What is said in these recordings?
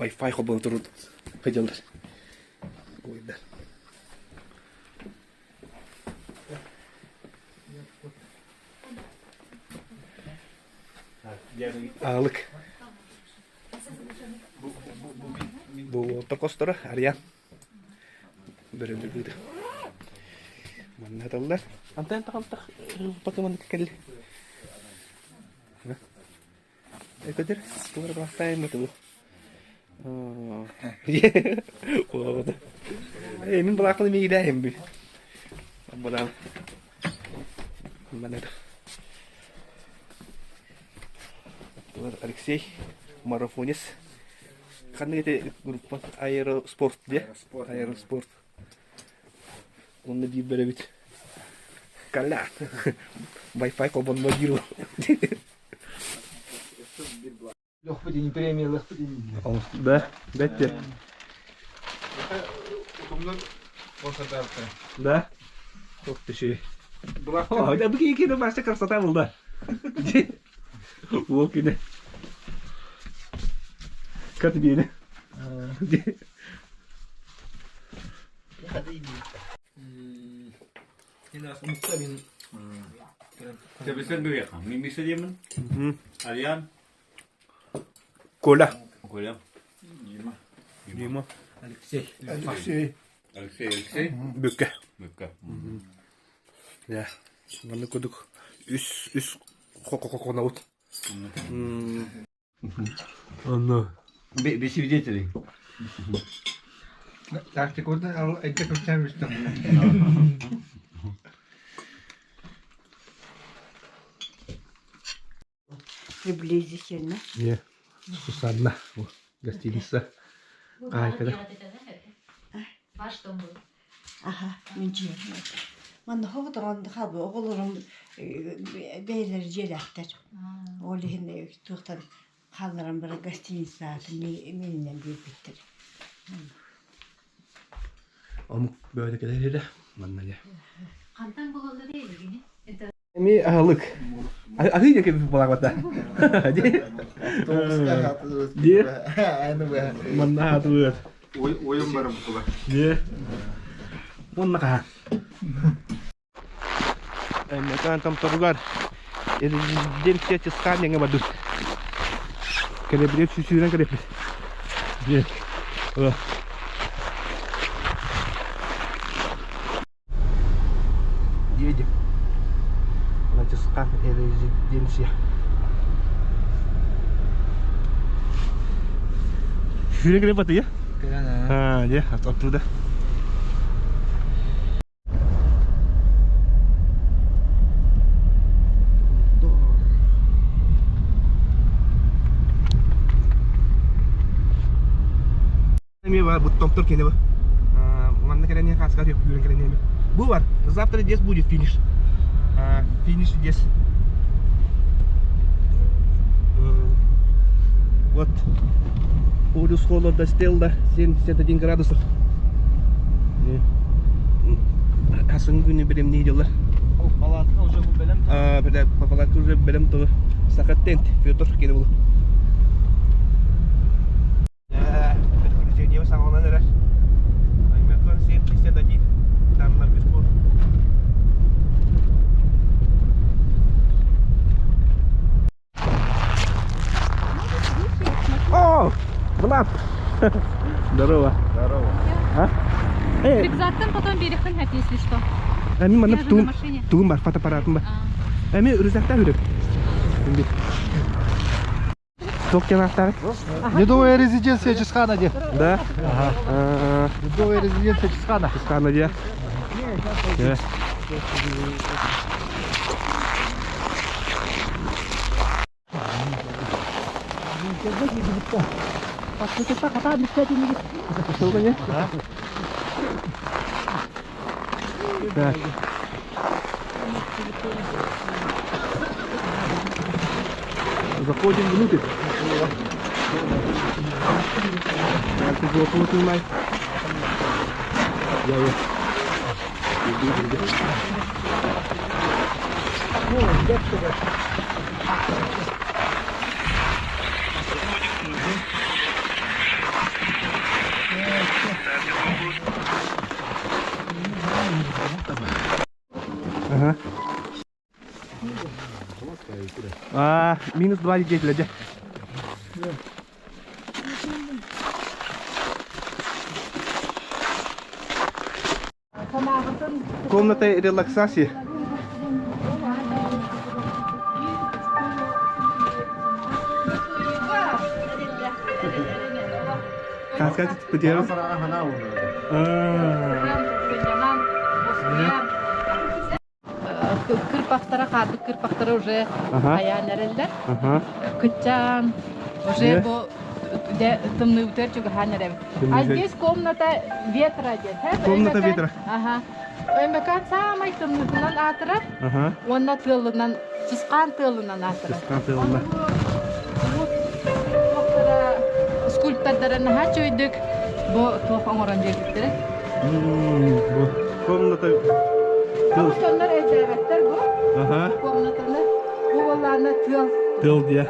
Wi-Fi холбоно турут сылдьаллар. Уйдар. Аалык. Бу токосторо Арыйан. Бөрөлүгүр. Манна аталлар. Антан тахалтах пакыман кэлли. Өкөдөр тугар баахтаайым тылы. Мин былаахпын миигилээһим би. Бадан. Манна Алексей марафонец. Ханнык ити группа аэроспорт диэ? Аэроспорт. Онно биир бөрөбүт. Калля. Wi-Fi холбонно диир. Лөхпүт ини премиялыахпыт ини. Да, бэтте. Утумнар босардаабыттара. Да. Ох ты О, да бу кини башта красота был, да. Уол кини. Как тебе? Кэбисэн бириэхэ. Мимиса диэмин. Ариан. Коля. Коля. Дима. Дима. Алексей. Алексей. Алексей, Алексей. Бүккэ. Бүккэ. Я. Маннык курдук үс үс хо-хо-хонобут. Онно. Без свидетелей. Тактикурда эдде көпсән үстем. Приблизительно. Не, Сусанна, гостиница. Айкада. Ваш дом был. Аха, мин дьиэм. Манна хоҕотоҕон хаалбы оҕолорум бэйэлэрэ дьиэлээхтэр. Ол иһин туохтан хаалларан баран гостиницаҕа миининэн биэрбиттэр. Омук бөҕөтө кэлэр эрэ манна дьэ. Хантан булаллар эйигини? Это Эми аһылык. Аһыы диэки балаҕата. Дии. Манна аһатыбыт. Ойон барым була. Дии. Уонна хаһан. Өймөкөөн томторугар резиденция Чысхаан диэҥҥэ бардыбыт. Кэлэбириэт сүүрэн кэлэппит. Дии. Едем. На Чысхаан резиденция. Сүүрэн кэлэппит иә? А, дьэ, оттуда. Эмиэ бар, буттомтор кини бар. Манна кэлэн хааска күүрэн кэлэн эми. Бу бар. Завтра здесь будет финиш. Финиш здесь. Вот. Полюс холода Стелла 71 градусов. Асын күнү бэлэмнии дьыллар. Палатка уже бу бэлэм. А, палатка уже бэлэм того. Сахаттент Петр кини булу. Приключение саҕаланан эрэр. Аймакон 71 там наверху. О, Влад! Здорово. Здорово. А? Эй, Рюкзактан потом берехын хат, если что. Эми манна Я же на туум машине. туум бар, фотоаппаратым бар. А. Эми рюкзакта үрүк. Туох диэн ааттаах? Ледовая резиденция Чысхана де. Да? Ага. Ледовая резиденция Чысхана. Чысхана де. Так. Заходим внутрь. Так, ты GoPro снимай. Я. Иди, иди. А, минус 2 диэтилэр дьэ. Комната релаксации. Хаска типпитиэрин. Кырпахтара хаардык кырпахтара уже хайаан эрэллэр. Кытчаан уже бу тымныыбытыгар чугаһаан эрэбит. А здесь комната ветра диэн. Комната ветра. Ага. Өймөкөөн саамай тымныытынан аатырар. Уонна тыалынан, чысхаан тыалынан аатырар. Чысхаан тыалынан. Скульптордара наһаа үчүгэйдик бу туох оҥорон биэрбиттэрэ. Бу комната Бу дьоннор өйдөөбөттөр бу. Комнатаны бу буоллаана тыал. Тыал диэ.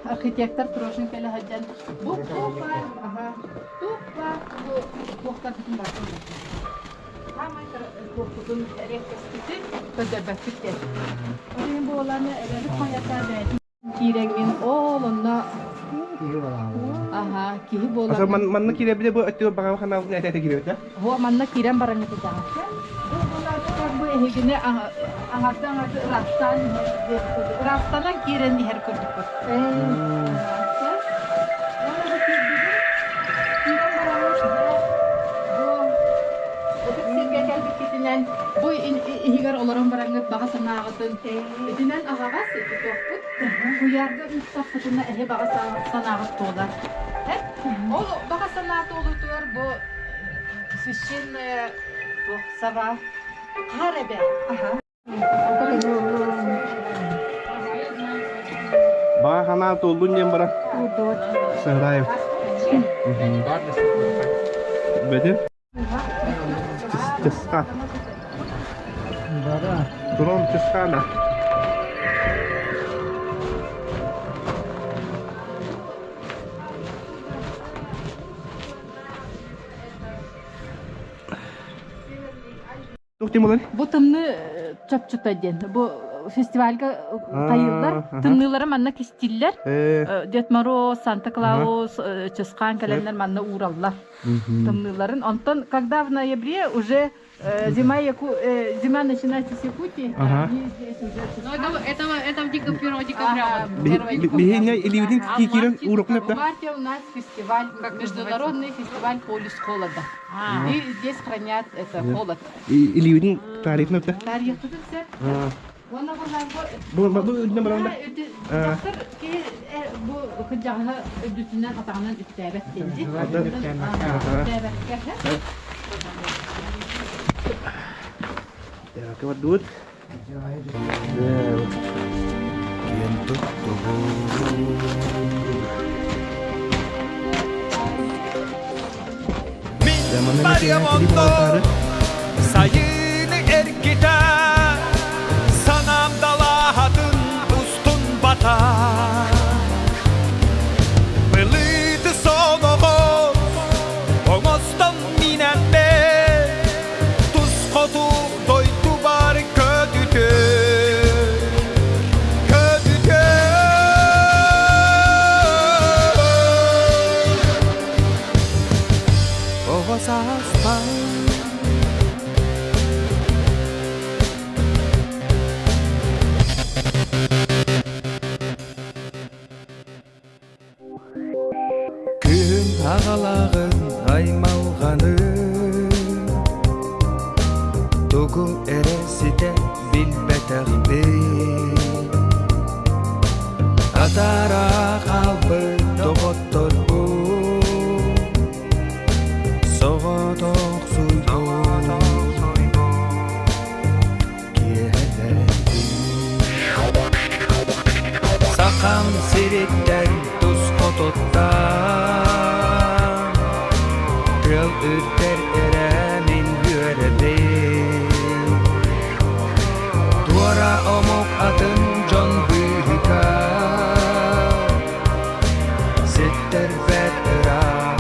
Архитектор Трошин кэлэ сылдьан бу туох баар, аха, туох баар бу туохтарбытын барытын Саамай туохпутун эриэккэспитин көрдөрбөппүт диэн. Ол иһин буоллаана эбэбит хайата бэйэтин киирэҥҥин ол онно аха киһи буолан Аса манна киирэбиле бу өттүгэр баҕа ханаалын этэ киирэбит да? Во манна киирэн бараҥҥыт итэҕэскэ. Бу эһигини аҥарды аҥарды ыраастаан ыраастанан киирэн иһэр курдукпут. Киирэн бараммыт бу ытык сиргэ кэлбиккитинэн бу иһигэр олорон бараҥҥыт баҕа санааҕытын итинэн аһаҕас ити туохпут куйаарга ыыттаххытына эһи баҕа санааҕыт туолар. Ол баҕа санаа туолуутугар бу священная туох саба хаар эбэ. Баҕа санаа туоллун диэн баран Сыһыраев. Бөтүн. Чысхан. Турон Чысхана. Туох диэн Бу тымныы чопчута диэн. Бу фестивальга тайыллар. Тымныылары манна кистиллэр. Дед Мороз, Санта Клаус, Чысхаан кэлэннэр манна уураллар. Тымныыларын. Онтон, когда в ноябре уже зима, зима начинается с Якутии, они здесь уже... Ну, это, это в 1 декабря. Биһине илиибитин киирэн уурукун В марте у нас фестиваль, международный фестиваль «Полюс холода». И здесь хранят это холод. Илиибитин тарихын өптө. Тарихтытын сеп. Уонна Бу бу үрдүнэн баранда. Дьахтар киһи бу кырдьаҕаһы үрдүтүнэн атаҕынан үктээбэт диэн. Үктээбэккэ. Кыбардыбыт. Мин Марьямонно сайыны эргитэ санаам далааһатын устун бата Былыты соноҕо оҥостон минэнмэ тус хоту дойдубар көтүтэ көтүтэ Оҕо сааспар Күһүн аҕалааҕын аймалҕаны Тугу эрэ ситэ билбэтэхпин Атара хаалбыт доҕотторбун Соҕотохсуйбун Сахам сириттэн тус хотуттан Тыал үрдэр эрэ мин үөрэбин Туора омук атын дьон быыһыгар Ситтэрбэт ыраах.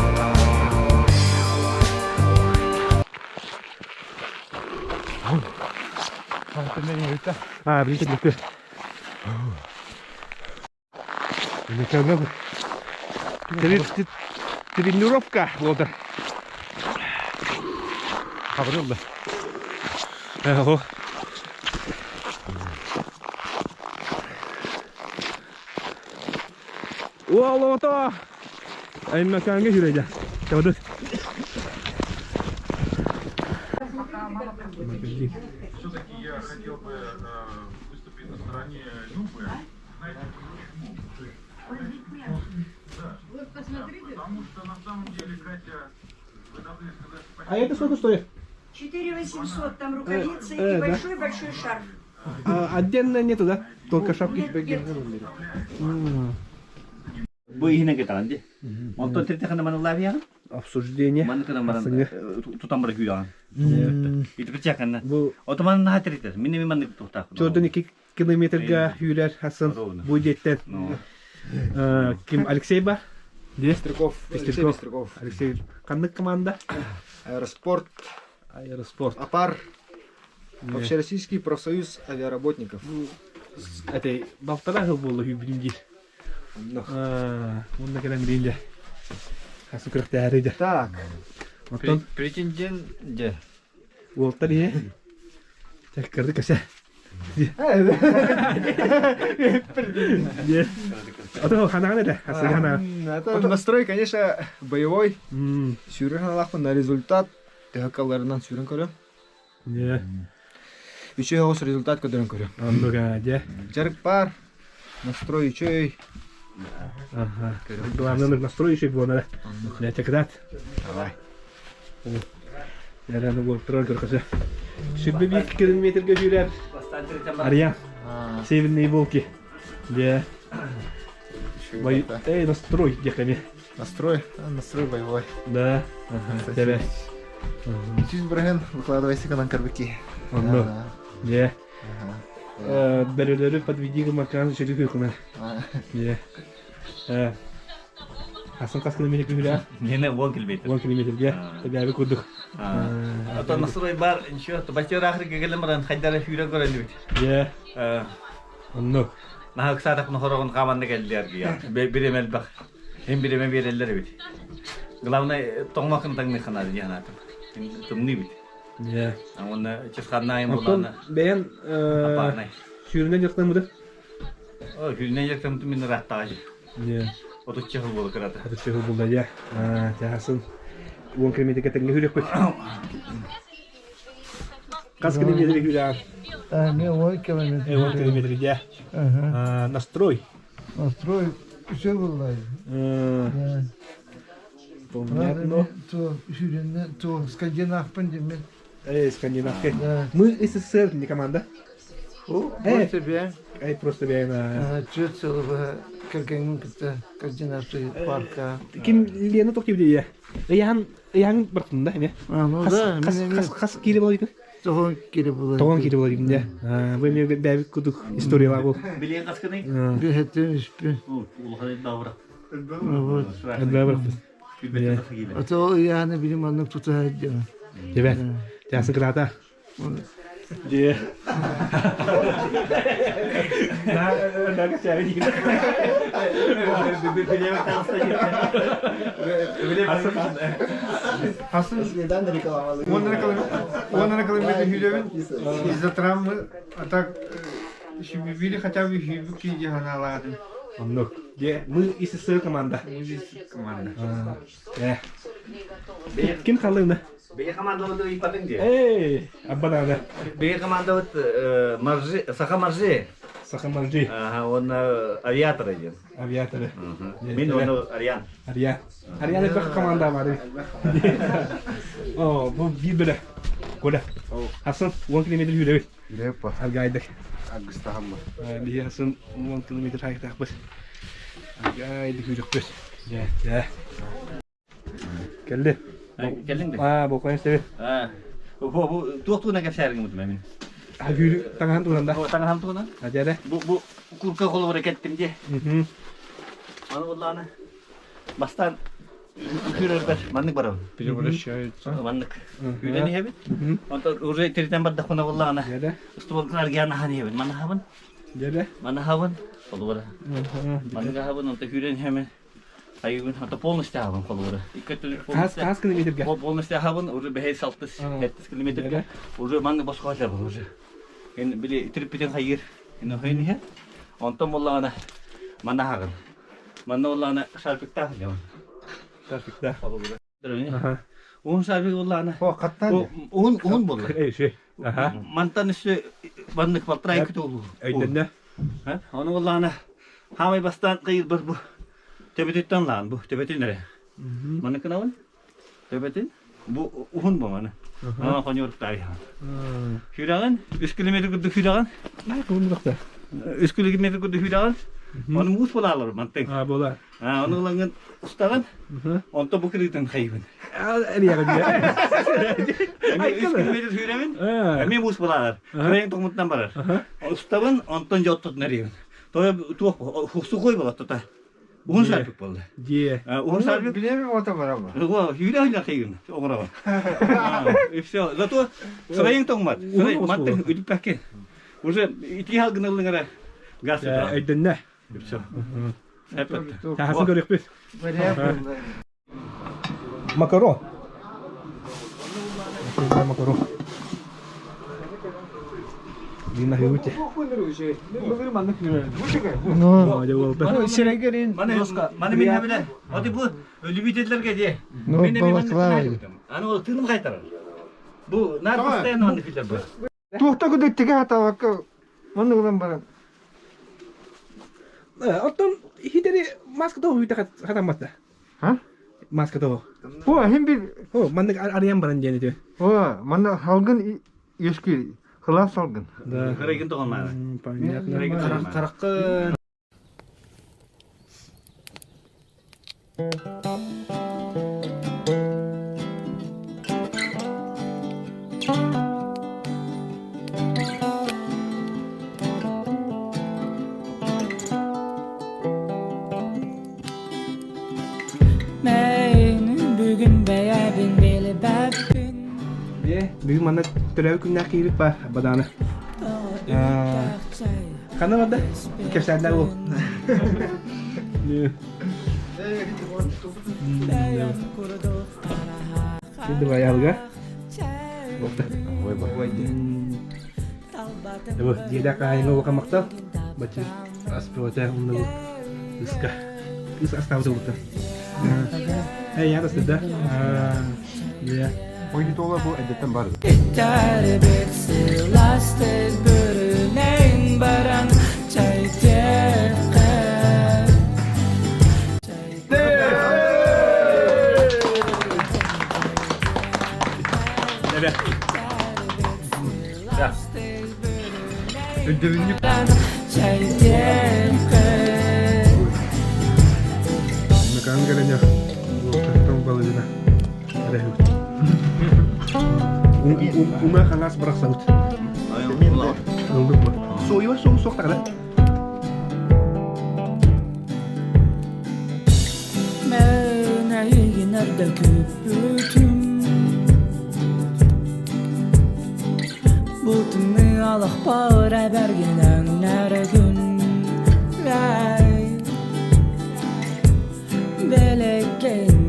А, билите бүккө. Тренировка буолар. Хабырылла. Ого. Уолото! Аймаканга жүреді. Табадыр. Все-таки я хотел бы выступить на стороне Любы. Знаете почему? Да. Потому что на самом деле, Катя, вы должны сказать А это сколько стоит? 4 800, там рукавицы э, и да. большой-большой шарф. А, отдельно нету, да? Только шапки. Нет, нет. Бу иһинэн кытаан ди. Онтон тиртехана маныллаабиаҕын. Обсуждение. Маны кынан баран Ассыҥы. тутан бара күүрэҕин. Итипичаканна. Бу Отоман наһаа тиритэр. Мин эми маннык туохтаахпын. Төрдөн 2 километрга үүрэр хасын Ровно. бу деттен. Ну. Ким Алексей ба? Пестряков. Алексей Пестряков. Пестряков. Алексей ханнык команда? Аэроспорт. Аэроспорт. АПАР. Общероссийский профсоюз авиаработников. Это балтара жыл болды хүйбүнүм дир. Онна кэлэн билинде. Хасын күрәхтәһәр иде. Так. Оттон Претендент де. уолтар ие. Тэккэрди кәсә. Ото ханаган эде. Хасын хана. Это настрой, конечно, боевой. Сүүрэн ханалаахпын на результат. Төһө сүүрэн көрөм. Не. Үчүгэй оҕус результат көрдөрөн көрөм. Оннуга де. Дьарык баар. Настрой үчүгэй. Ага. Главное настрой еще было надо. Я тебе Давай. Яраны уолтар көркөсө. Сүүрбэ биир километрге сүүрэр. Ария. Северные волки. Де. Бой... Эй, настрой, деками. Настрой, настрой боевой. Да. Ага. Тебе. Чуть браген, выкладывайся канан карбыки. Онно. Де. Бәрелері подведи макан шерик күнә. Де. Асын қас километр күнә. Нене 10 километр. 10 километрге. Табиәбі күрдік. Ото настрой бар, ничего, то батер ахыр кегелем баран хайдара хүрә көрән бит. Де. Онно. Наһа ксатак нохорогон каманны келдилер гия. Биремел бак. Hem биреме берелер бит. Главное тоңмакын таңны хана дигән Тымны бит. Де. Аны чысханна им Оттон буланы. бәян Апарнай. сүүрүнэн жактан муды? О, хүрнен жактан мин раттагы. Не. Отучча хыл болу кырата. Отучча хыл булда я. Тясын. 10 километрге теңге хүрек көт. Кас километрге хүрек. А, мен 10 километр. 10 километрге. Ага. Настрой. Настрой все было. Да. Понятно. То сүүрэннэ, то скандинавпын демен. Эй, скандинавка. Да. Мы СССР, не команда. О, Эй. просто бе. Эй, просто бе на. Чөт сылыбы кергенин кытта скандинавский парка. Ким Лена токтив дия. Ян ян бартында эме. А, ну да, Хас мен хас хас киле болот экен. Тоғон кире болот. Тогон киле болот экен да. Бу эме бәбик кудук историялар бул. Билен каскыны? Bir хеттен үспү. Улхан дабыра. Вот. Бәбик. Ото яны билим аннык тута дем. Дебет. Жасы кырата. Де. На, на, качары. Хасын Он километр хүрөбүн из-за травмы, а так били хотя бы хүйбүк кийди ханалаадым. Оннук. Де, мы СССР команда. Мы команда. Э. Ким қалыңды? Беге команда ипатын де. Эй, аббананы. Беге команда вот маржи, саха маржи. Саха маржи. Ага, он авиатор один. Авиаторы. Мин он Ариан. Ариан. Ариан это команда бар. О, бу бир Коля. Хасын 10 километр жүрөбүт. Жүрөп. Аргайдык. Агыстахамма. Би хасын 10 километр хайдакпыз. Аргайдык жүрөкпүз. Я, я. Келди. Келдиң бе? А, бу коюн себеп. А. Бу бу туактуна кепсәргин бу мен. А, жүрү таңхан туранда. Таңхан туранда. Ажара. Бу бу курка колу бар кеттим же. Аны булланы. Бастан күрөр маннык барабын. Превращаются. Маннык. Күрәни хебит. Онто уже теритен бар да кона булланы. Жада. Устубол аргияна хани хебит. Мана хабын. Жада. Мана хабын. Холобура. Маннык аһабын, онто күүрэн иһэмин. Айыбын, ото полностью аһабын холобура. Икки өттүн Хас хас километрга? Полностью аһабын, уже бэһэй салтыс, 70 километрга. Уже маннык босхо атабын уже. Эн били тириппитин хайыр, эн охойун иһэ. Онтон буоллаҕына манна аһаҕын. Манна буоллаҕына шарфиктаах дьон. Шарфиктаах. Холобура. Уһун шарфик буоллаҕына. О, хаттаан. Уһун уһун буолла. Эй, ши. Аха. Мантан өссө маннык полтора икки туолуу. Өйдөннө. Ону буоллаҕына хаамай бастаан кыйырбар бу төбөтүттэн лаан бу төбөтүн эрэ. Маннык гынабын. Төбөтүн бу уһун бу маны. Ана хоньуоруктаай. Хүрэҕин 3 километр курдук хүрэҕин. Ай, кулун бакта. 3 километр курдук хүрэҕин. Ону муус булаалар мантан. А, була. А, ону ылаҥын устаҕын. Онто бу кырыытын хайыбын. Эриэҕин. Эмиэ 3 километр сүүрэбин. Эмиэ муус булаалар. Кырайын тоҥмутунан барар. Устабын, онтон дьоттотун эрийэбин. Тоҕо туох сухой буолар тута. Уһун шарфик буолла. Дьиэ. Уһун шарфик. Билэми ота барама. Сүүрэ сылдьар хайыгын оҥоробун. И все. Зато сырайың тоҥмат. Сырай маттың үтүппэккин. Уже итии халгын ыллыҥ эрэ газ Өйдөннө. И все. Таһасын көрүөхпүт. Макарон. Макарон. Дина хүйүте. Ну, Ну, сирегерин. Маны мен хабиле. Оти бу любительлерге де. Ну, балаклава. Аны ол тыным кайтарар. Бу нар постоянно аны фильтр бу. Туохта кудук тиге хатабакка маннык ылан баран. Оттон хитери маска того үйте хатамматта. Ха? Маска того. О, хим бир. О, маннык арыян баран диэн ити. О, манна салгын үөскүүр. Кылаас салгын. Да. Кырайгын тоҕон Понятно. Хараххын Мен бүгүн бэйэбин билбэппин Бүгүн манна төрөөбүт күннээх киһибит бар, Бадана. Ханна барда? Кэпсээннэр ол. Давай алга. Дьиэлээх хаһайыҥҥа улахан махтал. Бачча аспыта умнубут ыска. Ыс астаабыта бута. Эй, я да. Я. Ойнитола бу эдеттен бар. Иттәрбит сыластык бүрүнэн баран чай Өйдөбүнньүк. Мекан кэлэнэ уолтан балыгына эрэһүт. Ума хаңас бырахсабыт. Ылдык бу. Суйуа суу суохтагына. Мен эйигин эрдэ күүппүтүм Бу тымныы алахпар эбэргинэн эрэ күн Бэлэккин